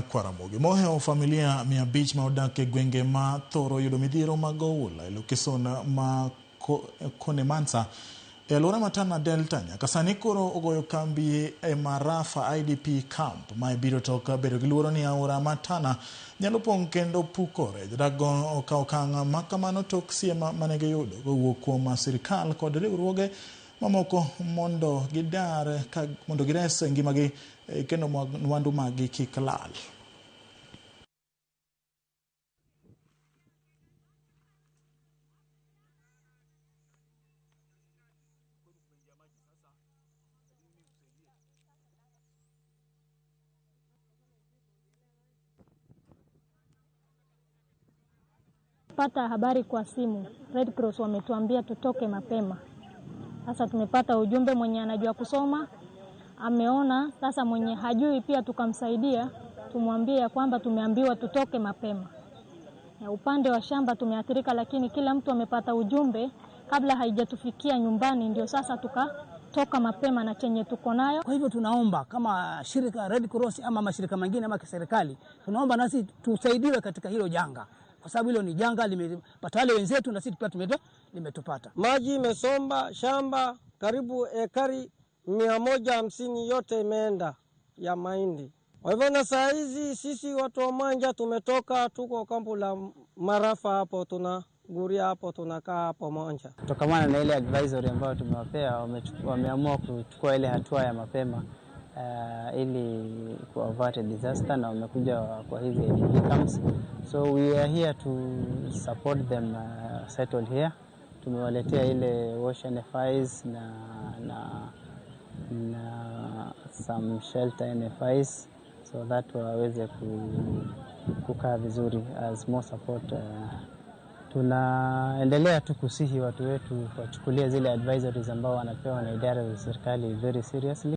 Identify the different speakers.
Speaker 1: Nyakwar Ramogi. Mohewo familia 500 ma odak e gwenge ma thoro yudo midhiero mag oula e lokeson ma Konemansa e alwora ma Tana Delta nyaka sani koro ogoyo kambi e Marafa IDP camp. Mae biro tok bedo gi luoro ni aora ma Tana nyalo pong' kendo pukore. Jodak go okawo okang' ma kamano tok siem mane giyudo kowuok kuom sirikal kod riwruoge mamoko mondo gidar mondo gires ngimagi kendo mwandu maggi kik lal.
Speaker 2: Pata habari kwa simu. Red Cross wametuambia tutoke mapema. Sasa tumepata ujumbe, mwenye anajua kusoma ameona, sasa mwenye hajui pia tukamsaidia, tumwambie kwamba tumeambiwa tutoke mapema. Na upande wa shamba tumeathirika, lakini kila mtu amepata ujumbe kabla haijatufikia nyumbani, ndio sasa tukatoka mapema na chenye tuko nayo.
Speaker 3: Kwa hivyo tunaomba kama shirika Red Cross ama mashirika mengine ama kiserikali, tunaomba nasi tusaidiwe katika hilo janga, kwa sababu hilo ni janga limepata wale wenzetu na sisi pia limetupata.
Speaker 4: Maji imesomba shamba karibu ekari 150 yote imeenda ya mahindi. Kwa hivyo na saa hizi sisi watu wa Manja tumetoka, tuko kampu la Marafa hapo, tunaguria hapo, tunakaa hapo Manja.
Speaker 5: Kutokana na ile advisory ambayo tumewapea, wameamua kuchukua ile hatua ya mapema ili ku avert a disaster, na wamekuja kwa hizi IDP camps. So we are here to support them settle here. Tumewaletea ile wash NFIs na some shelter NFIs so that waweze kukaa vizuri as more support. Tunaendelea tu kusihi watu wetu wachukulie zile advisories ambao wanapewa na idara za serikali very seriously.